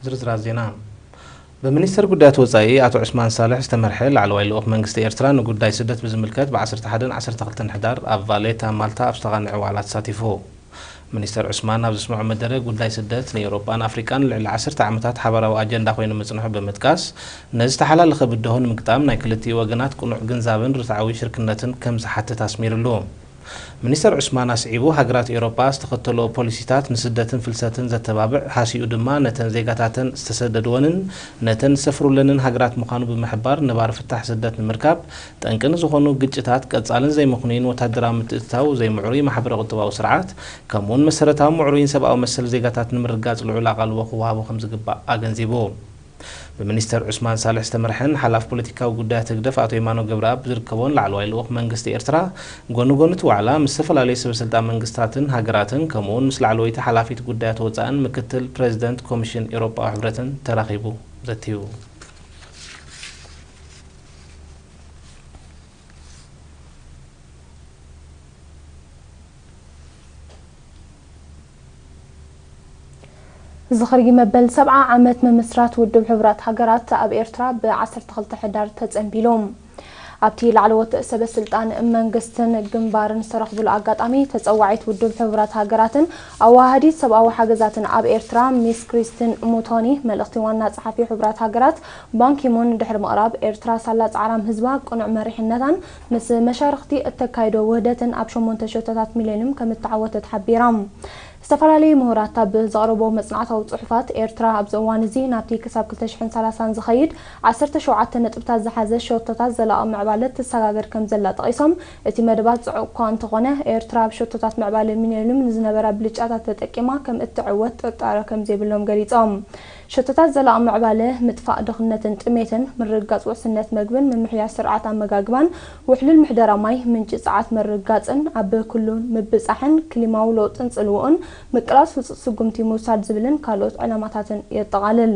ዝርዝራት ዜና። ብሚኒስትር ጉዳያት ወጻኢ ኣቶ ዑስማን ሳልሕ ዝተመርሐ ላዕለዋይ ልኡኽ መንግስቲ ኤርትራ ንጉዳይ ስደት ብዝምልከት ብ ዓሰርተ ሓደን ዓሰርተ ክልተን ሕዳር ኣብ ቫሌታ ማልታ ኣብ ዝተቓንዐ ዋዕላ ተሳቲፉ። ሚኒስተር ዑስማን ኣብ ዘስምዖ መደረ፣ ጉዳይ ስደት ንኤውሮጳን ኣፍሪቃን ልዕሊ ዓሰርተ ዓመታት ሓባራዊ ኣጀንዳ ኮይኑ ምጽንሑ ብምጥቃስ፣ ነዚ ዝተሓላለኸ ብድሆ ንምግጣም ናይ ክልቲኡ ወገናት ቅኑዕ ግንዛብን ርትዓዊ ሽርክነትን ከም ዝሓትት ኣስሚርሉ። ሚኒስተር ዑስማን ኣስዒቡ፣ ሃገራት ኤውሮጳ ዝተኸተልኦ ፖሊሲታት ንስደትን ፍልሰትን ዘተባብዕ፣ ሃሲኡ ድማ ነተን ዜጋታተን ዝተሰደድወንን ነተን ዝሰፍሩለንን ሃገራት ምዃኑ ብምሕባር፣ ነባሪ ፍታሕ ስደት ንምርካብ ጠንቂ ንዝኾኑ ግጭታት ቀጻልን ዘይምኽኑይን ወታደራዊ ምትእትታው፣ ዘይምዕሩይ ማሕበረ-ቁጠባዊ ስርዓት፣ ከምኡውን መሰረታዊ ምዕሩይን ሰብኣዊ መሰል ዜጋታት ንምርግጋጽ ልዑል ኣቓልቦ ክወሃቦ ከም ዝግባእ ኣገንዚቡ። ብሚኒስተር ዑስማን ሳልሕ ዝተመርሐን ሓላፊ ፖለቲካዊ ጉዳያት ህግደፍ ኣቶ የማነ ገብረኣብ ዝርከቦን ላዕለዋይ ልኡኽ መንግስቲ ኤርትራ፣ ጎኒ ጎኒ እቲ ዋዕላ ምስ ዝተፈላለዩ ሰበ ስልጣን መንግስታትን ሃገራትን፣ ከምኡውን ምስ ላዕለወይቲ ሓላፊት ጉዳያት ወጻእን ምክትል ፕረዚደንት ኮሚሽን ኤውሮጳዊ ሕብረትን ተራኺቡ ዘትዩ። ዝኽሪ መበል ሰብዓ ዓመት ምምስራት ውድብ ሕቡራት ሃገራት ኣብ ኤርትራ ብ ዓሰርተ ክልተ ሕዳር ተጸንቢሉ። ኣብቲ ላዕለዎት ሰበ ስልጣን መንግስትን ግንባርን ዝተረኽቡሉ ኣጋጣሚ፣ ተጸዋዒት ውድብ ሕቡራት ሃገራትን ኣዋሃዲት ሰብኣዊ ሓገዛትን ኣብ ኤርትራ ሚስ ክሪስቲን ሙቶኒ መልእኽቲ ዋና ጸሓፊ ሕቡራት ሃገራት ባንኪሙን ድሕሪ ምቕራብ፣ ኤርትራ ሳላ ጻዕራም ህዝባ፣ ቅኑዕ መሪሕነታን ምስ መሻርኽቲ እተካይዶ ውህደትን ኣብ ሸሞንተ ሸቶታት ሚሌንዩም ከም እተዓወተት ሓቢራ። ዝተፈላለዩ ምሁራት ኣብ ዘቕረቦ መጽናዕታዊ ጽሑፋት፣ ኤርትራ ኣብዚ እዋን እዚ ናብቲ ክሳብ ክልተ ሽሕን ሰላሳን ዝኸይድ ዓሰርተ ሸውዓተ ነጥብታት ዝሓዘ ሸቶታት ዘላቒ ምዕባለ ትሰጋገር ከም ዘላ ጠቒሶም፣ እቲ መደባት ጽዑቕ እኳ እንተኾነ፣ ኤርትራ ኣብ ሸቶታት ምዕባለ ሚሌንዩም ንዝነበራ ብልጫታት ተጠቂማ ከም እትዕወት ጥርጣረ ከም ዘይብሎም ገሊጾም። ሸቶታት ዘላቒ ምዕባለ፣ ምጥፋእ ድኽነትን ጥሜትን፣ ምርግጋጽ ውሕስነት መግብን ምምሕያሽ ስርዓት ኣመጋግባን፣ ውሕሉል ምሕደራ ማይ፣ ምንጪ ጸዓት ምርግጋጽን፣ ኣብ ኩሉ ምብጻሕን ክሊማዊ ለውጥን ጽልውኡን ምቅላስ ህጹጽ ስጉምቲ ምውሳድ ዝብልን ካልኦት ዕላማታትን የጠቓልል።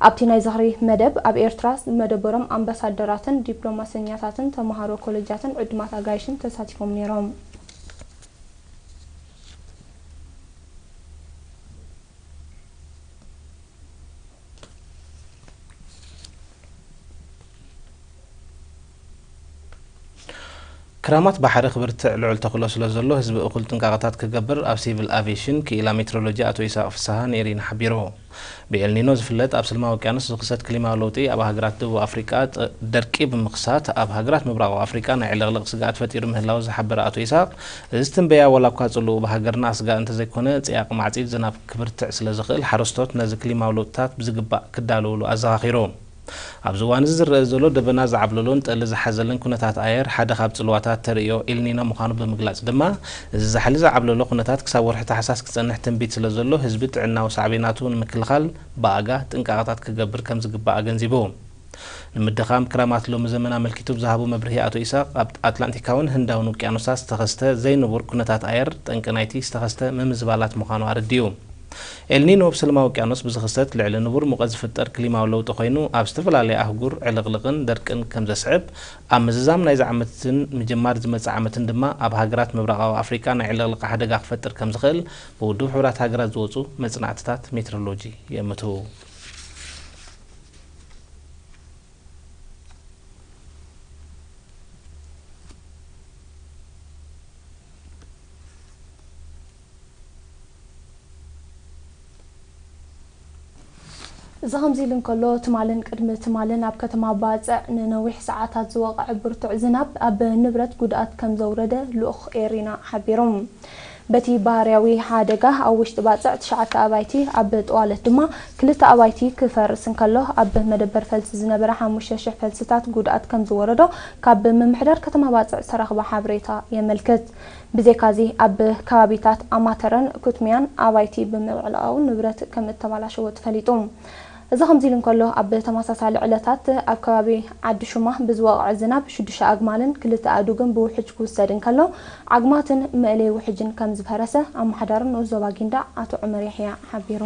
ኣብቲ ናይ ዝኽሪ መደብ፣ ኣብ ኤርትራ ዝመደበሮም ኣምባሳደራትን ዲፕሎማሰኛታትን ተመሃሮ ኮለጃትን ዕዱማት ኣጋይሽን ተሳቲፎም ነይሮም። ክራማት ባሕሪ ክብርትዕ ልዑል ተኽእሎ ስለ ዘሎ፣ ህዝቢ እኹል ጥንቃቐታት ክገብር ኣብ ሲቪል ኣቪዬሽን ክኢላ ሜትሮሎጂ ኣቶ ኢሳቕ ፍስሃ ንኤሪና ሓቢሩ። ብኤልኒኖ ዝፍለጥ ኣብ ስልማዊ ውቅያኖስ ዝኽሰት ክሊማዊ ለውጢ ኣብ ሃገራት ደቡብ ኣፍሪቃ ጥ-፣ ደርቂ ብምኽሳት፣ ኣብ ሃገራት ምብራቓዊ ኣፍሪቃ ናይ ዕልቕልቕ ስግኣት ፈጢሩ ምህላዉ ዝሓበረ ኣቶ ኢሳቕ፣ እዚ ትንበያ ዋላ እኳ ጽልኡ ብሃገርና ኣስጋኢ እንተዘይኮነ፣ ጽያቕ ማዕጺድ ዝናብ ክብርትዕ ስለ ዝኽእል፣ ሓረስቶት ነዚ ክሊማዊ ለውጥታት ብዝግባእ ክዳለውሉ ኣዘኻኺሩ። ኣብዚ እዋን እዚ ዝረአ ዘሎ ደበና ዝዓብለሎን ጠሊ ዝሓዘለን ኩነታት ኣየር ሓደ ካብ ጽልዋታት ተርእዮ ኤልኒኖ ምዃኑ ብምግላጽ ድማ፣ እዚ ዛሕሊ ዝዓብለሎ ኩነታት ክሳብ ወርሒ ታሕሳስ ክጸንሕ ትንቢት ስለ ዘሎ፣ ህዝቢ ጥዕናዊ ሳዕቤናቱ ንምክልኻል ብኣጋ ጥንቃቐታት ክገብር ከም ዝግባእ ኣገንዚቡ። ንምድኻም ክራማት ሎሚ ዘመን ኣመልኪቱ ብዝሃቦ መብርሂ ኣቶ ኢሳቕ፣ ኣብ ኣትላንቲካውን ህንዳውን ውቅያኖሳት ዝተኸስተ ዘይንቡር ኩነታት ኣየር ጠንቂ ናይቲ ዝተኸስተ ምምዝባላት ምዃኑ ኣረዲኡ። ኤልኒኖ ኣብ ሰላማዊ ውቅያኖስ ብዝኽሰት ልዕሊ ንቡር ሙቐት ዝፍጠር ክሊማዊ ለውጢ ኮይኑ፣ ኣብ ዝተፈላለያ ኣህጉር ዕልቕልቕን ደርቅን ከም ዘስዕብ፣ ኣብ ምዝዛም ናይዚ ዓመትን ምጅማር ዝመጽእ ዓመትን ድማ ኣብ ሃገራት ምብራቓዊ ኣፍሪቃ ናይ ዕልቕልቕ ሓደጋ ክፈጥር ከም ዝኽእል ብውድብ ሕቡራት ሃገራት ዝወጹ መጽናዕትታት ሜትሮሎጂ የእምቱ። እዚ ከምዚ ኢሉ እንከሎ፣ ትማልን ቅድሚ ትማልን ኣብ ከተማ ባጽዕ ንነዊሕ ሰዓታት ዝወቕዐ ብርቱዕ ዝናብ ኣብ ንብረት ጉድኣት ከም ዘውረደ ልኡኽ ኤሪና ሓቢሩ። በቲ ባህርያዊ ሓደጋ፣ ኣብ ውሽጢ ባጽዕ ትሽዓተ ኣባይቲ፣ ኣብ ጠዋለት ድማ ክልተ ኣባይቲ ክፈርስ እንከሎ፣ ኣብ መደበር ፈልሲ ዝነበረ ሓሙሽተ ሽሕ ፈልስታት ጉድኣት ከም ዝወረዶ ካብ ምምሕዳር ከተማ ባጽዕ ዝተረኽበ ሓበሬታ የመልክት። ብዘይካዚ፣ ኣብ ከባቢታት ኣማተረን ኩትሚያን ኣባይቲ ብምዕላው ንብረት ከም እተባላሸወ ተፈሊጡ። እዚ ከምዚ ኢሉ እንከሎ፣ ኣብ ተመሳሳሊ ዕለታት ኣብ ከባቢ ዓዲ ሹማ ብዝወቕዐ ዝናብ ሽዱሽተ ኣግማልን ክልተ ኣእዱግን ብውሕጅ ክውሰድ እንከሎ፣ ዓግማትን መእለይ ውሕጅን ከም ዝፈረሰ ኣመሓዳሪ ንኡስ ዞባ ጊንዳዕ ኣቶ ዑመር ያሕያ ሓቢሩ።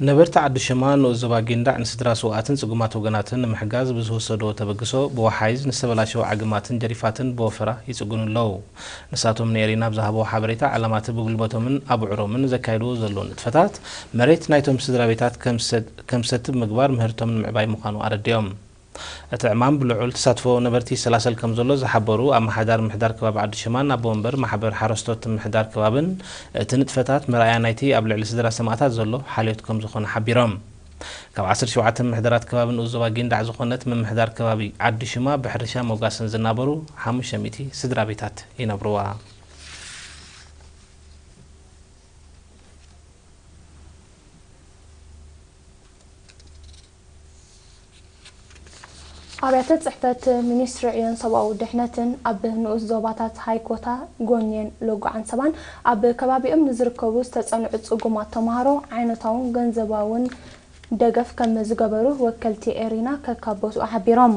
ነበርቲ ዓዲ ሽማ ንኡስ ዞባ ጊንዳዕ ንስድራ ስውኣትን ጽጉማት ወገናትን ንምሕጋዝ ብዝወሰድዎ ተበግሶ ብወሓይዝ ንዝተበላሸው ዓግማትን ጀሪፋትን ብወፈራ ይጽግኑ ኣለዉ። ንሳቶም ንኤሪና ብዝሃብዎ ሓበሬታ፣ ዕላማቲ ብጉልበቶምን ኣብዕሮምን ዘካይድዎ ዘለዉ ንጥፈታት መሬት ናይቶም ስድራ ቤታት ከም ዝሰ-፣ ከም ዝሰቲ ብምግባር ምህርቶም ንምዕባይ ምዃኑ ኣረዲኦም። እቲ ዕማም ብልዑል ተሳትፎ ነበርቲ ይሰላሰል ከም ዘሎ ዝሓበሩ ኣመሓዳሪ ምሕዳር ከባቢ ዓዲ ሽማን ኣቦ ወንበር ማሕበር ሓረስቶት ምሕዳር ከባብን፣ እቲ ንጥፈታት መርኣያ ናይቲ ኣብ ልዕሊ ስድራ ሰማእታት ዘሎ ሓልዮት ከም ዝኾነ ሓቢሮም። ካብ ዓሰርተ ሸውዓተ ምምሕዳራት ከባቢ ንኡስ ዞባ ጊንዳዕ ዝኾነት ምምሕዳር ከባቢ ዓዲ ሽማ ብሕርሻ ሞጋስን ዝናበሩ ሓሙሽተ ሚእቲ ስድራ ቤታት ይነብርዋ። ኣብያተ ጽሕፈት ሚኒስትሪ ዕዮን ሰብኣዊ ድሕነትን ኣብ ንኡስ ዞባታት ሃይኮታ፣ ጎንየን ሎጎ ዓንሰባን ኣብ ከባቢኦም ንዝርከቡ ዝተጸንዑ ጽጉማት ተማሃሮ ዓይነታውን ገንዘባውን ደገፍ ከም ዝገበሩ ወከልቲ ኤሪና ከካቦቱ ሓቢሮም።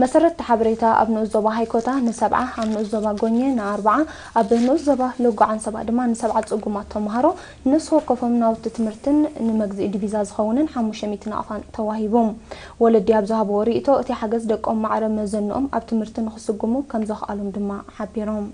መሰረት እቲ ሓበሬታ ኣብ ንኡስ ዞባ ሃይኮታ ንሰብዓ፣ ኣብ ንኡስ ዞባ ጎንየ ንኣርብዓ፣ ኣብ ንኡስ ዞባ ሎጎ ዓንሰባ ድማ ንሰብዓ ጽጉማት ተማሃሮ ንነፍሲ ወከፎም ናውቲ ትምህርትን ንመግዝኢ ዲቪዛ ዝኸውንን ሓሙሽተ ሚእቲ ናቕፋን ተዋሂቡ። ወለዲ ኣብ ዝሃብዎ ርእይቶ፣ እቲ ሓገዝ ደቆም ማዕረ መዘንኦም ኣብ ትምህርቲ ንኽስጉሙ ከም ዘኽኣሎም ድማ ሓቢሮም።